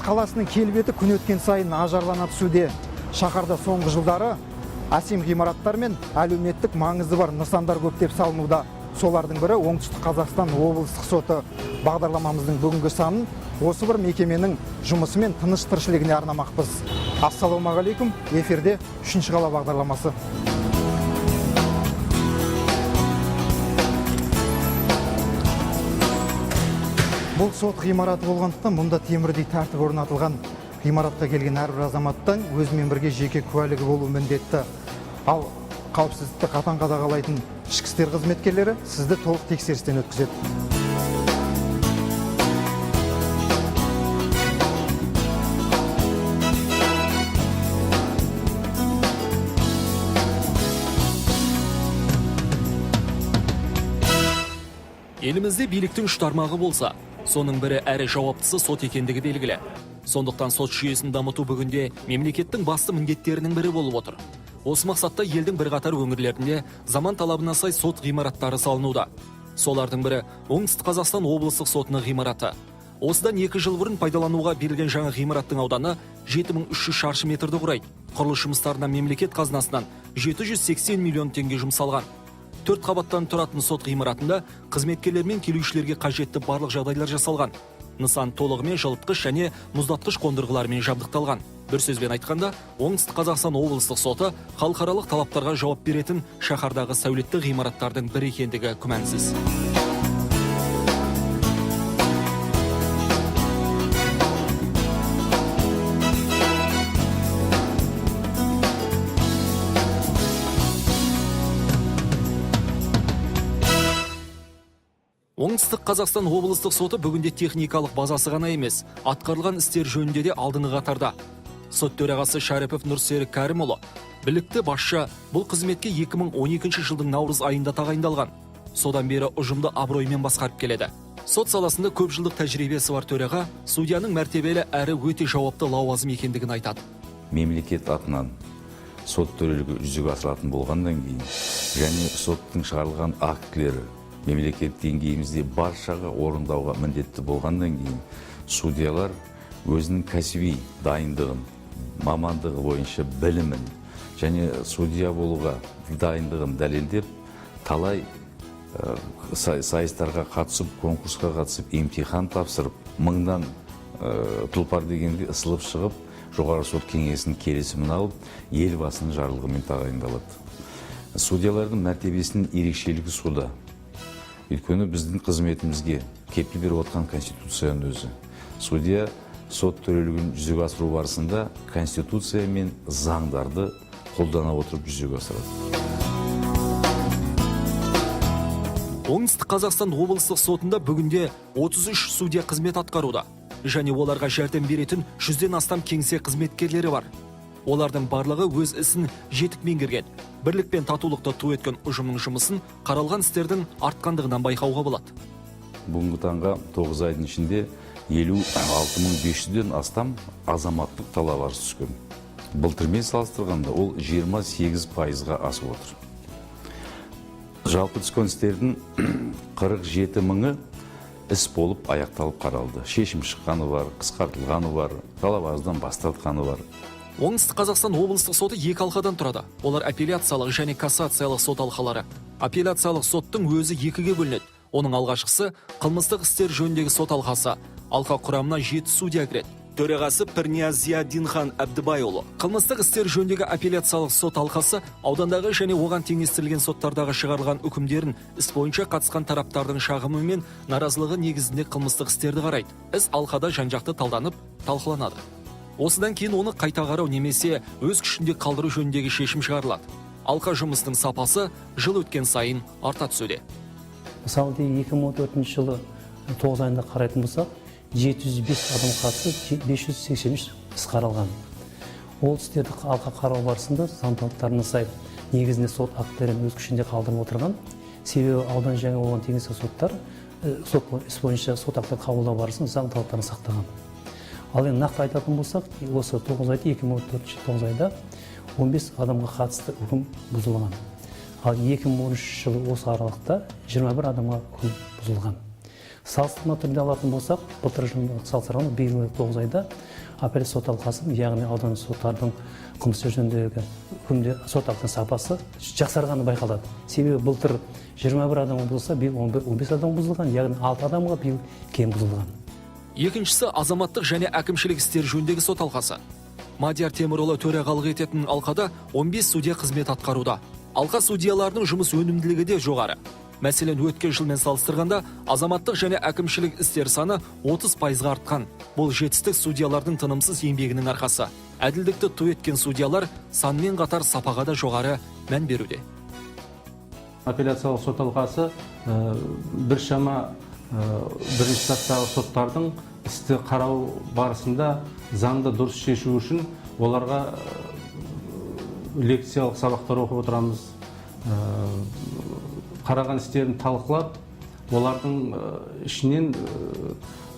Шымкент қаласының келбеті күн өткен сайын ажарлана түсуде. Шаһарда соңғы жылдары әсем ғимараттар мен әлеуметтік маңызы бар нысандар көптеп салынуда. Солардың бірі Оңтүстік Қазақстан облыстық соты. Бағдарламамыздың бүгінгі санын осы бір мекеменің жұмысы мен тыныш тіршілігіне арнамақпыз. Ассалаумағалейкум, эфирде Үшінші қала бағдарламасы. Бұл сот ғимараты болғандықтан мұнда темірдей тәртіп орнатылған. Ғимаратқа келген әрбір азаматтың өзімен бірге жеке куәлігі болуы міндетті. Ал қауіпсіздікті қатаң қадағалайтын ішкі істер қызметкерлері сізді толық тексерістен өткізеді. Елімізде биліктің үш тармағы болса, соның бірі әрі жауаптысы сот екендігі белгілі. Сондықтан сот жүйесін дамыту бүгінде мемлекеттің басты міндеттерінің бірі болып отыр. Осы мақсатта елдің бірқатар өңірлерінде заман талабына сай сот ғимараттары салынуда. Солардың бірі Оңтүстік Қазақстан облыстық сотының ғимараты. Осыдан 2 жыл бұрын пайдалануға берілген жаңа ғимараттың ауданы 7300 шаршы метрді құрайды. Құрылыс жұмыстарына мемлекет қазынасынан 780 миллион теңге жұмсалған. Төрт қабаттан тұратын сот ғимаратында қызметкерлер мен келушілерге қажетті барлық жағдайлар жасалған. Нысан толығымен жылытқыш және мұздатқыш қондырғылармен жабдықталған. Бір сөзбен айтқанда, Оңтүстік Қазақстан облыстық соты халықаралық талаптарға жауап беретін шаһардағы сәулетті ғимараттардың бірі екендігі күмәнсіз. Оңтүстік Қазақстан облыстық соты бүгінде техникалық базасы ғана емес, атқарылған істер жөнінде де алдыңғы қатарда. Сот төрағасы Шәріпов Нұрсерік Кәрімұлы білікті басшы, бұл қызметке 2012 жылдың наурыз айында тағайындалған. Содан бері ұжымды абыроймен басқарып келеді. Сот саласында көп жылдық тәжірибесі бар төраға судьяның мәртебелі әрі өте жауапты лауазым екендігін айтады. Мемлекет атынан сот төрелігі жүзеге асырылатын болғаннан кейін және соттың шығарылған актілері мемлекет деңгейімізде баршаға орындауға міндетті болғаннан кейін, судьялар өзінің кәсіби дайындығын, мамандығы бойынша білімін және судья болуға дайындығын дәлелдеп, талай сайыстарға қатысып, конкурсқа қатысып, емтихан тапсырып, мыңнан тұлпар дегенде ысылып шығып, Жоғары Сот кеңесінің келісімін алып, Елбасының жарлығымен тағайындалады. Судьялардың мәртебесінің ерекшелігі сода, өйткені біздің қызметімізге кепіл беріп отқан Конституцияның өзі. Судья сот төрелігін жүзеге асыру барысында Конституция мен заңдарды қолдана отырып жүзеге асырады. Оңтүстік Қазақстан облыстық сотында бүгінде 33 судья қызмет атқаруда және оларға жәрдем беретін 100-ден астам кеңсе қызметкерлері бар. Олардың барлығы өз ісін жетік меңгерген. Бірлік пен татулықты ту еткен ұжымның жұмысын қаралған істердің артқандығынан байқауға болады. Бүгінгі таңға 9 айдың ішінде 56 500-ден астам азаматтық талап арыз түскен. Былтырмен салыстырғанда ол 28%-ға асып отыр. Жалпы түскен істердің 47 мыңы іс болып аяқталып, қаралды, шешім шыққаны бар, қысқартылғаны бар, талап арыздан бас тартқаны бар. Оңтүстік Қазақстан облыстық соты екі алқадан тұрады. Олар апелляциялық және кассациялық сот алқалары. Апелляциялық соттың өзі екіге бөлінеді. Оның алғашқысы қылмыстық істер жөніндегі сот алқасы. Алқа құрамына жеті судья кіреді. Төрағасы Пірнияз Зияддинхан Әбдібайұлы. Қылмыстық істер жөніндегі апелляциялық сот алқасы аудандағы және оған теңестірілген соттардағы шығарылған үкімдерін, іс бойынша қатысқан тараптардың шағымы мен наразылығы негізінде қылмыстық істерді қарайды. Іс алқада жан-жақты талданып, талқыланады. Осыдан кейін оны қайта қарау немесе өз күшінде қалдыру жөніндегі шешім шығарылады. Алқа жұмысының сапасы жыл өткен сайын арта түсуде. Мысалы, 2014 жылы 9 айында қарайтын болсақ, 705 адам қатысып, 583 іс қаралған. Ол істерді алқа қарау барысында заң талаптарына сай негізінде сот актілерін өз күшінде қалдырып отырған. Себебі аудан және оған теңескен соттар сот іс бойынша сот актілерін қабылдау барысында заң талаптарын сақтаған. Ал енді нақты айтатын болсақ, осы 9 айда, 2014 9 айда 15 адамға қатысты үкім бұзылған. Ал 2013 жылы осы аралықта 21 адамға үкім бұзылған. Салыстырма түрде алатын болсақ, былтырғы жылмен салыстырғанда биылғы 9 айда апелляция сот алқасы, яғни аудан соттардың қылмыс жөніндегі үкімде сот актінің сапасы жақсарғаны байқалады. Себебі былтыр 21 адамға бұзылса, биыл 15 адамға бұзылған, яғни 6 адамға биыл кем бұзылған. Екіншісі — азаматтық және әкімшілік істер жөніндегі сот алқасы. Мадияр Темірұлы төрағалық ететін алқада 15 судья қызмет атқаруда. Алқа судьяларының жұмыс өнімділігі де жоғары. Мәселен, өткен жылмен салыстырғанда азаматтық және әкімшілік істер саны 30%-ға артқан. Бұл жетістік судьялардың тынымсыз еңбегінің арқасы. Әділдікті ту еткен судьялар санмен қатар сапаға да жоғары мән беруде. Апелляциялық сот алқасы біршама бірінші сатыдағы соттардың істі қарау барысында заңды дұрыс шешу үшін оларға лекциялық сабақтар оқып отырамыз. Қараған істерін талқылап, олардың ішінен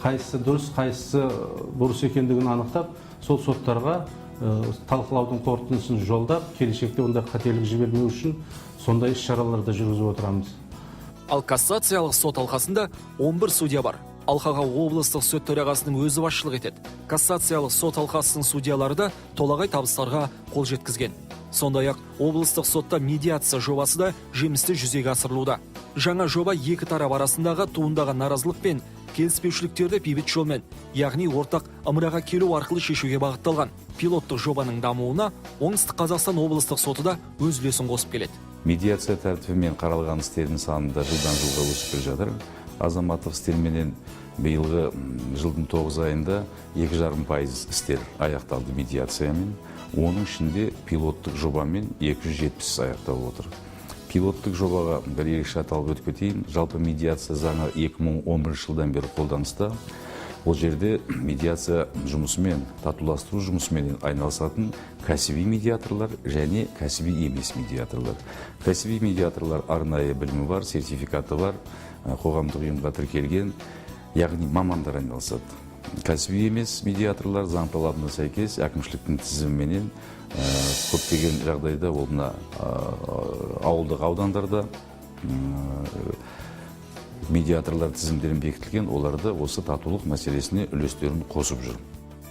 қайсысы дұрыс, қайсысы бұрыс екендігін анықтап, сол соттарға талқылаудың қорытындысын жолдап, келешекте ондай қателік жібермеу үшін сондай іс шараларды жүргізіп отырамыз. Ал кассациялық сот алқасында 11 судья бар. Алқаға облыстық сот төрағасының өзі басшылық етеді. Кассациялық сот алқасының судьялары да толағай табыстарға қол жеткізген. Сондай ақ облыстық сотта медиация жобасы да жемісті жүзеге асырылуда. Жаңа жоба екі тарап арасындағы туындаған наразылық пен келіспеушіліктерді бейбіт жолмен, яғни ортақ ымыраға келу арқылы шешуге бағытталған. Пилоттық жобаның дамуына Оңтүстік Қазақстан облыстық соты да өз үлесін қосып келеді. Медиация тәртібімен қаралған істердің саны да жылдан жылға өсіп келе жатыр. Азаматтық істерменен биылғы жылдың 9 айында 2,5% істер аяқталды медиациямен. Оның ішінде пилоттық жобамен 270 аяқталып отыр. Пилоттық жобаға бір ерекше аталып өтіп кетейін. Жалпы медиация заңы 2011 жылдан бері қолданыста. Ол жерде медиация жұмысымен, татуластыру жұмысымен айналысатын кәсіби медиаторлар және кәсіби емес медиаторлар. Кәсіби медиаторлар арнайы білімі бар, сертификаты бар, қоғамдық ұйымға тіркелген, яғни мамандар айналысады. Кәсіби емес медиаторлар заң талабына сәйкес әкімшіліктің тізіміменен, көптеген жағдайда ол мына ауылдық аудандарда медиаторлар тізімдерін бекітілген, оларды осы татулық мәселесіне үлестерін қосып жүр.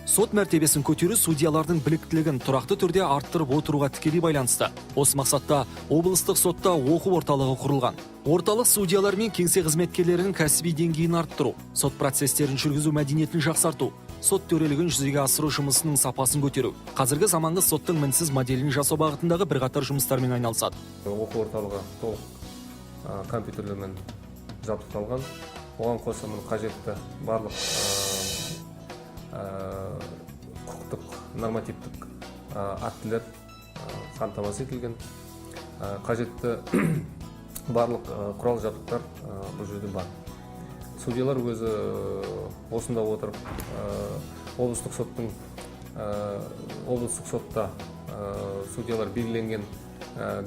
Сот мәртебесін көтеру судьялардың біліктілігін тұрақты түрде арттырып отыруға тікелей байланысты. Осы мақсатта облыстық сотта оқу орталығы құрылған. Орталық судьялар мен кеңсе қызметкерлерінің кәсіби деңгейін арттыру, сот процестерін жүргізу мәдениетін жақсарту, сот төрелігін жүзеге асыру жұмысының сапасын көтеру, қазіргі заманғы соттың мінсіз моделін жасау бағытындағы бірқатар жұмыстармен айналысады. Оқу орталығы толық компьютерлермен жабдықталған. Оған қоса мұны қажетті барлық құқықтық нормативтік актілер қамтамасыз етілген. Қажетті барлық құрал жабдықтар бұл жерде бар. Судьялар өзі осында отырып, облыстық сотта судьялар белгіленген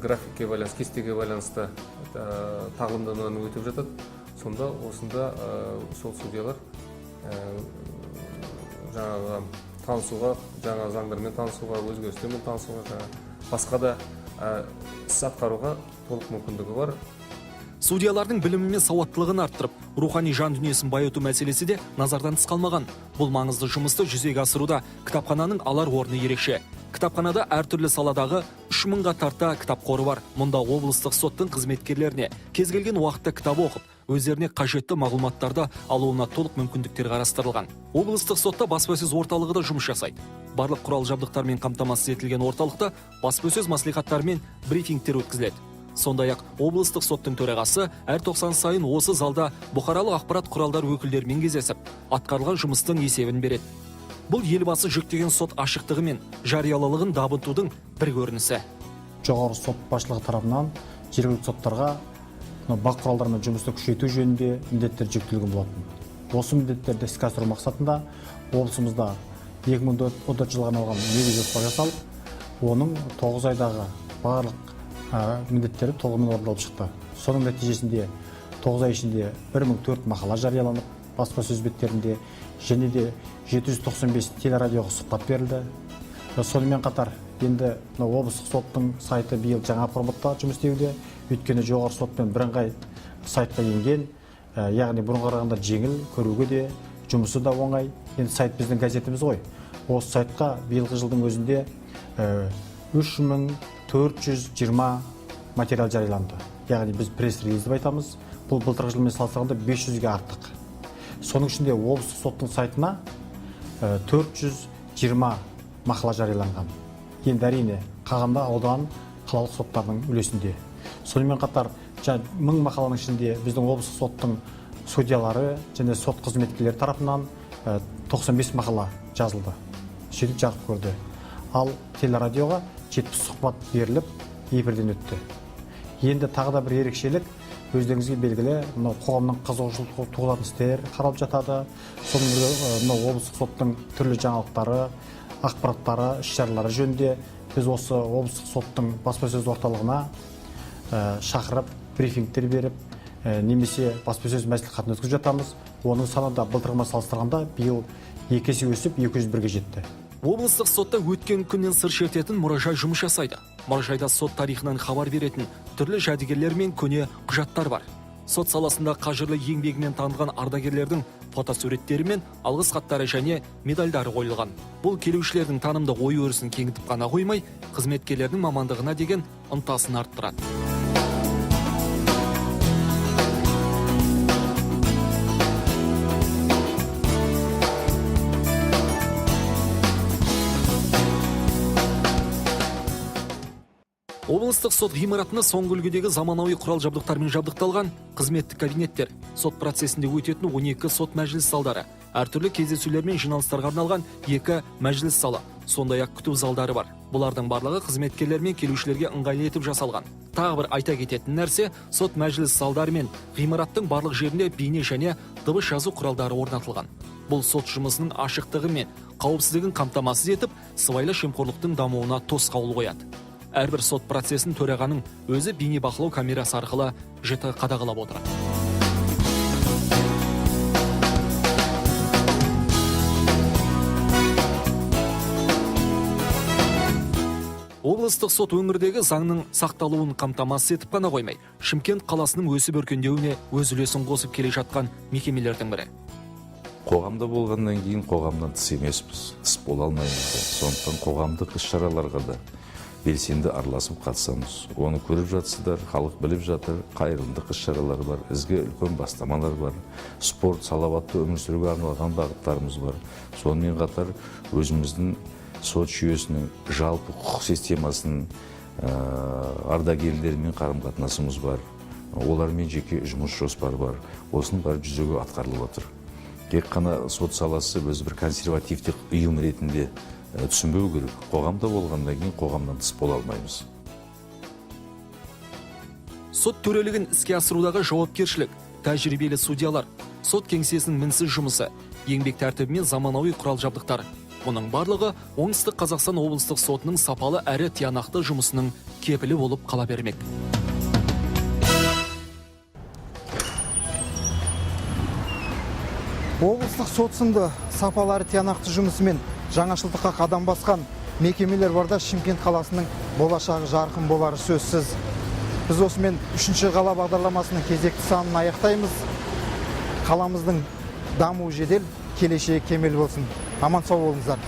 графикке байланысты, кестеге байланысты тағлымдамадан өтіп жатады. Сонда осында сол судьялар жаңағы танысуға, жаңа заңдармен танысуға, өзгерістермен танысуға, жаңа басқа да іс атқаруға толық мүмкіндігі бар. Судьялардың білімі мен сауаттылығын арттырып, рухани жан дүниесін байыту мәселесі де назардан тыс қалмаған. Бұл маңызды жұмысты жүзеге асыруда кітапхананың алар орны ерекше. Кітапханада әртүрлі саладағы 3000-ға тарта кітап қоры бар. Мұнда облыстық соттың қызметкерлеріне кез келген уақытта кітап оқып, өздеріне қажетті мағлұматтарды алуына толық мүмкіндіктер қарастырылған. Облыстық сотта баспасөз орталығы да жұмыс жасайды. Барлық құрал жабдықтармен қамтамасыз етілген орталықта баспасөз мәслихаттары мен брифингтер өткізіледі. Сондай-ақ облыстық соттың төрағасы әр 90 сайын осы залда бұқаралық ақпарат құралдар өкілдерімен кездесіп, атқарылған жұмыстың есебін береді. Бұл елбасы жүктеген сот ашықтығы мен жариялылығын дамытудың бір көрінісі. Жоғарғы сот басшылығы тарапынан жергілікті соттарға бақ құралдарымен жұмысты күшейту жөнінде міндеттер жүктелген болатын. Осы міндеттерді іске асыру мақсатында облысымызда 2014 жылға арналған мега жоспар жасалып, оның 9 айдағы барлық міндеттері толығымен орындалып шықты. Соның нәтижесінде 9 ай ішінде 1004 мақала жарияланып, баспасөз беттерінде және де 795 телерадиоға сұхбат берілді. Сонымен қатар енді мына облыстық соттың сайты биыл жаңа форматта жұмыс істеуде, өйткені жоғарғы сотпен бірыңғай сайтқа енген. Яғни бұрынға қарағанда жеңіл, көруге де, жұмысы да оңай. Енді сайт біздің газетіміз ғой. Осы сайтқа биылғы жылдың өзінде 3420 материал жарияланды. Яғни біз пресс-релиз деп айтамыз. Бұл былтырғы жылмен салыстырғанда 500-ге артық. Соның ішінде облыстық соттың сайтына 420 мақала жарияланған. Енді әрине қалғанда аудан, қалалық соттардың үлесінде. Сонымен қатар 1000 мақаланың ішінде біздің облыстық соттың судьялары және сот қызметкерлері тарапынан 95 мақала жазылды. Сөйтіп жарық көрді. Ал телерадиоға 70 сұхбат беріліп, эфирден өтті. Енді тағы да бір ерекшелік, өздеріңізге белгілі, мынау қоғамның қызығушылық туғызатын істер қаралып жатады. Сонымен бірге мынау облыстық соттың түрлі жаңалықтары, ақпараттары, іс-шаралары жөнінде біз осы облыстық соттың баспасөз орталығына шақырып, брифингтер беріп, немесе баспасөз мәслихатын өткізіп жатамыз. Оның саны да былтырғымен салыстырғанда биыл 2 есе өсіп, 201-ге жетті. Облыстық сотта өткен күннен сыр шертетін мұражай жұмыс жасайды. Мұражайда сот тарихынан хабар беретін түрлі жәдігерлер мен көне құжаттар бар. Сот саласында қажырлы еңбегімен танылған ардагерлердің фотосуреттері мен алғыс хаттары және медальдары қойылған. Бұл келушілердің танымдық ой өрісін кеңітіп қана қоймай, қызметкерлердің мамандығына деген ынтасын арттырады. Облыстық сот ғимаратында соңғы үлгідегі заманауи құрал жабдықтармен жабдықталған қызметтік кабинеттер, сот процесінде өтетін 12 сот мәжіліс залдары, әртүрлі кездесулер мен жиналыстарға арналған 2 мәжіліс залы, сондай-ақ күту залдары бар. Бұлардың барлығы қызметкерлер мен келушілерге ыңғайлы етіп жасалған. Тағы бір айта кететін нәрсе, сот мәжіліс залдары мен ғимараттың барлық жерінде бейне және дыбыс жазу құралдары орнатылған. Бұл сот жұмысының ашықтығы мен қауіпсіздігін қамтамасыз етіп, сыбайлас жемқорлықтың дамуына тосқауыл қояды. Әрбір сот процесін төрағаның өзі бейнебақылау камерасы арқылы жіті қадағалап отырады. Облыстық сот өңірдегі заңның сақталуын қамтамасыз етіп қана қоймай, Шымкент қаласының өсіп өркендеуіне өз үлесін қосып келе жатқан мекемелердің бірі. Қоғамда болғаннан кейін қоғамнан тыс емеспіз, тыс бола алмаймыз да. Сондықтан қоғамдық іс-шараларға да белсенді араласып қатысамыз. Оны көріп жатсыздар, халық біліп жатыр, қайырымдылық іс-шаралар бар, ізгі үлкен бастамалар бар, спорт, салауатты өмір сүруге арналған бағыттарымыз бар. Сонымен қатар өзіміздің сот жүйесінің жалпы құқық системасының ардагерлерімен қарым-қатынасымыз бар, олармен жеке жұмыс жоспары бар. Осының бәрі жүзеге атқарылып отыр. Тек қана сот саласы біз бір консервативтік ұйым ретінде түсінбеу керек. Қоғамда болғаннан кейін қоғамнан тыс бола алмаймыз. Сот төрелігін іске асырудағы жауапкершілік, тәжірибелі судьялар, сот кеңсесінің мінсіз жұмысы, еңбек тәртібі мен заманауи құрал жабдықтар. Бұның барлығы Оңтүстік Қазақстан облыстық сотының сапалы әрі тиянақты жұмысының кепілі болып қала бермек. Облыстық сот сынды сапалы әрі тиянақты жұмысымен жаңашылдыққа қадам басқан мекемелер барда Шымкент қаласының болашағы жарқын болары сөзсіз. Біз осымен үшінші қала бағдарламасының кезекті санын аяқтаймыз. Қаламыздың дамуы жедел, келешегі кемел болсын. Аман сау болыңыздар.